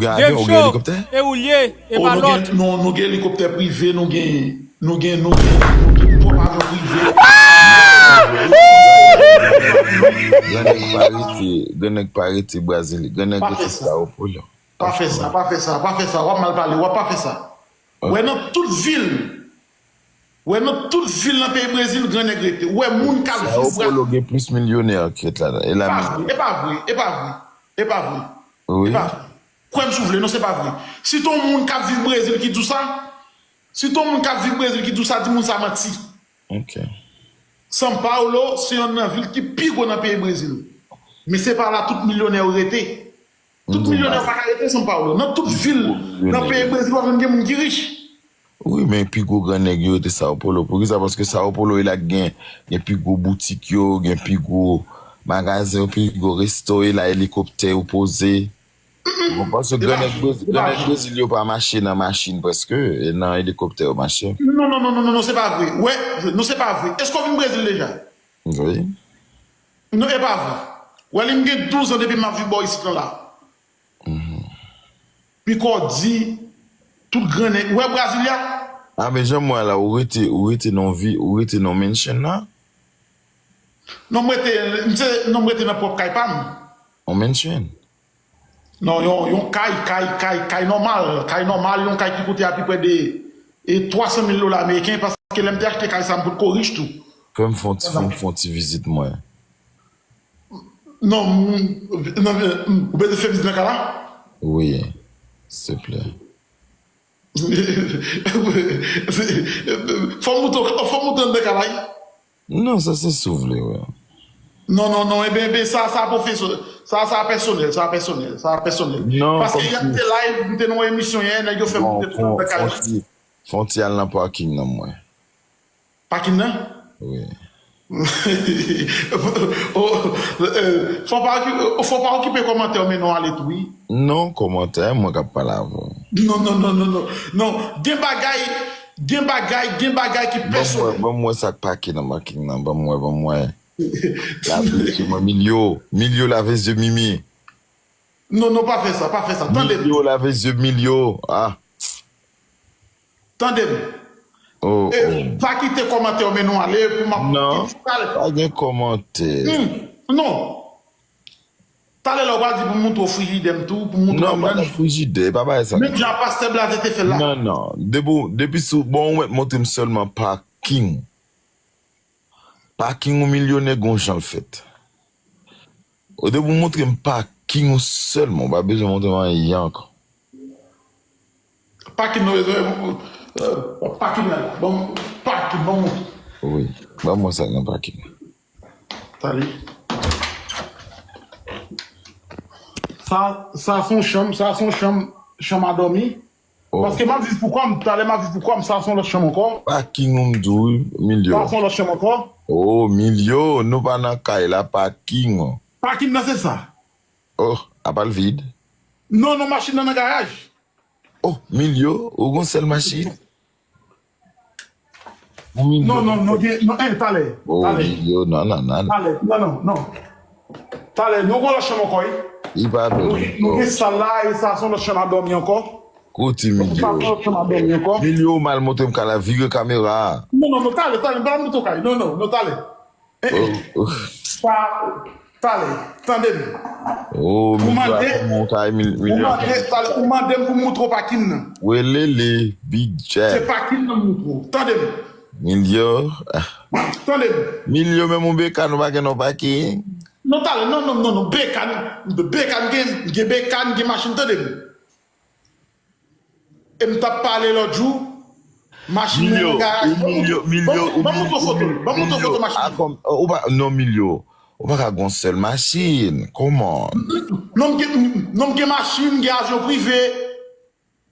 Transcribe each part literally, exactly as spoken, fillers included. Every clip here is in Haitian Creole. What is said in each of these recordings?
Gen avyon, ou gen elikoptè? E ou l ye, e pa lòt. Nou gen, nou gen elikoptè prive, nou gen, nou gen, nou gen, nou gen twòp avyon prive. Grannèg pa rete, grannèg pa rete Brazil, grannèg rete Sao Paulo. Pa fè sa, pa fè sa, pa fè sa, w ap mal pale, w ap pa fè sa. Wè nan tout vil, wè nan tout vil nan peyi Brezil, grannèg rete. Wè moun k ap viv Brazil. Sao Paulo gen plis milyonè ki ret la, e la menm. E pa vre, e pa vre, e pa vre, e pa vre. Wi. E pa vre. Kwè m si w vle, non, se pa vre. Si t on moun k ap viv Brezil ki di w sa, si t on moun k ap viv Brezil ki di w sa, di moun sa manti. Ok. São Paulo se yonn nan vil ki pi gwo nan peyi Brezil. Men se pa la tout milyonè yo rete. Tout milyonè yo pa ka rete São Paulo. Nan tout vil nan peyi Brezil, w ap jwenn gen moun ki rich. Wi, men pi gwo grannèg yo rete Sao Paulo. Poukisa? Paske Sao Paulo e la gen, gen pi gwo boutik yo, gen pi gwo magazen yo, pi gwo resto, e la elikoptè yo poze. Ou konprann? Paske grannèg Brezil, grannèg Brezil yo pa mache nan machin prèske, e nan elikoptè yo mache. Non, non, non, non, non, non, se pa vre. Wè, non, se pa vre. Èske w vin Brezil deja? Wi. Non, e pa vre. Wè, li m gen douz an depi m ap viv bò isit lan la. Piko di, tout grannèg. Wè Brasilia? A, men jan m wè la, ou rete, ou rete nan vi, ou rete nan mansion la? Non, m rete, m se, non, m rete nan pwòp kay pa m. On mansion? Non, yon, yon kay, kay, kay, kay nòmal, kay nòmal, yon kay ki koute apeprè de, e, twa san mil dola ameriken, paske lè m te achte kay sa, m potko rich tou. Fè m fè on ti, fè m fè on ti vizit mwen. Non, m, non, m, ou bezwen fè vizit nan kay la? Wi, silvouplè. Fò m montre, fò m montre anndan kay la, wi. Non, sa se si w vle, wi. Non, non, non, eben, eben, sa, sa pwofesyon, sa, sa pèsonèl, sa pèsonèl, sa pèsonèl. Non, paske yè m te live, m te nan yon emisyon yè, nèg yo fè m montre tout anndan kay la. Fè on ti, fè on ti al nan parking nan mwen. Parking nan? Wi. Oh, eh, fò pa oki-, fò pa okipe kòmantè w, men non ale tou, wi. Non, kòmantè, mwen k ap pale avè w. Non, non, non, non, non. Non, gen bagay, gen bagay, gen bagay ki pèsonèl. Ban m wè, ban m wè sa k pake nan parking nan, ban m wè, ban m wè. Lave zye mwen, Milyo, Milyo, lave zye Mimi. Non, non, pa fè sa, pa fè sa. Tande m. Milyo, lave zye Milyo. Ah. Tande m. Oh, oh. Pa kite kòmantè w mennen w ale pou m ap. Non, pa gen kòmantè. Hmm, non. Talè la w pral di pou m montre w frijidè m tou, pou m montre w. Non, pa gen frijidè, pa bagay sa. Menm jan pastè Blaze te fè l la. Non, non. Depi, depi sou, bon, ou mèt montre m sèlman parking. Parking ou milyonè gon jan l fèt. Ou te pou montre m parking ou sèlman, ou pa bezwen montre m anyen ankò. Parking nou bezwen, euh, parking nan, bon, parking, bon. Wi, ban mwen sa nan parking. Tande. Sa, sa se yon chanm, sa se yon chanm, chanm a dòmi. Oh. Paske m ap viv pou kò m, talè m ap viv pou kò m, sa se yon lòt chanm ankò. Parking ou m di w, Milyo. Sa se yon lòt chanm ankò. Oh, Milyo, nou pa nan kay la, parking. Parking nan se sa. Oh, apa l vid? Non, non, machin nan nan garaj. Oh, Milyo, ou gon sèl machin? Non, non, non, gen, non, eh, talè, oh, talè. Milyo, non, non, non. Talè, non, non, non. Talè, nou gon lòt chanm ankò, wi. Li pa bèl. Nou gen, nou gen sal la, e sa se yon lòt chanm a dòmi ankò. Kote Milyo? Sa se yon lòt chanm a dòmi ankò. Milyo, ou mal montre m kay la, vire kamera a. Non, non, non, talè, talè, m pa montre w kay. Non, non, non, talè. Eh, eh. Oh, oh. Pa, talè, tande m. Oh, ou mande, ou mande, talè, ou mande m pou m montre w parking nan. Welele, Big Jack. Se parking nan m montre w. Tande m. Milyo. Tande m. Milyo, menm yon bekàn, ou pa gen non parking. Non, talè, non, non, non, non, bekàn, bekàn gen, gen bekàn, gen machin, tande m. E m t ap pale lòt jou, machin mwen nan garaj. Milyo, Milyo, ban m montre w foto, ban m montre w foto machin. Ou pa, non, Milyo, ou pa ka gon sèl machin, kòman? Non, m gen, non, m gen machin, m gen avyon prive.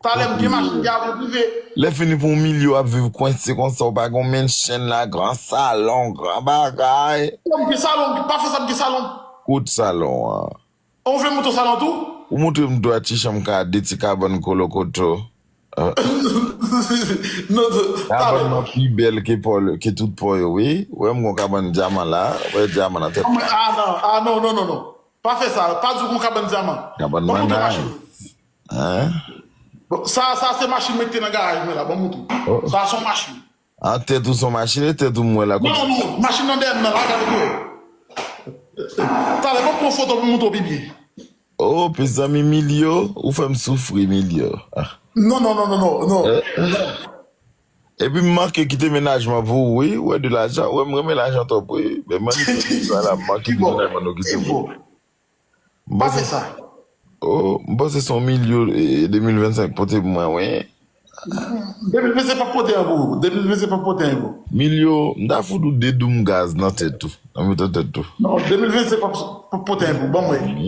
Talè m gen machin, m gen avyon prive. Lè fini pou Milyo ap viv kwense konsa, ou pa gon mansion la, gran salon, gran bagay. M gen salon, pa fè sa, m gen salon. Kout salon an. Ou vle montre w salon tou? Ou montre m twa ti chanm ka, de ti kabann kolokoto. Ah. Non, non, kabann nan pi bèl ke pò, ke tout pò yo, wi. Wè m gon kabann dyaman la, wè dyaman nan tèt. Ah, non, ah, non, non, non, non. Pa fè sa, pa di w gon kabann dyaman. Kabann nan nice. Hein? Bon, sa, sa se machin mwen ki te nan garaj mwen la, ban m montre. Sa se yon machin. An tèt ou se yon machin, e tèt ou m wè la. Non, non, machin nan dèyè m nan la, gade pou wè. Talè, ban m pran foto pou m montre w pi byen. Oh, mezanmi, Milio, ou fè m soufri, Milio. Ah. Non, non, non, non, non, non. Epi m manke kite mennaj mwen pou ou, wi, ou wè de lajan, ou wè m renmen lajan twòp, wi. Men mwen, la, m manke kite mennaj mwen nou kite mwen. Pa fè sa. Oh, m panse se yon Milio, eh, de mil vennsenk pote pou mwen, wi. De mil vennsenk pa pote an pou ou. De mil vennsenk pa pote an pou ou. Milio, m ta fout ou de doum gaz nan tèt ou. Nan mitan tèt ou. Non, de mil vennsenk pa, pa pote an pou ou. Ban mwen.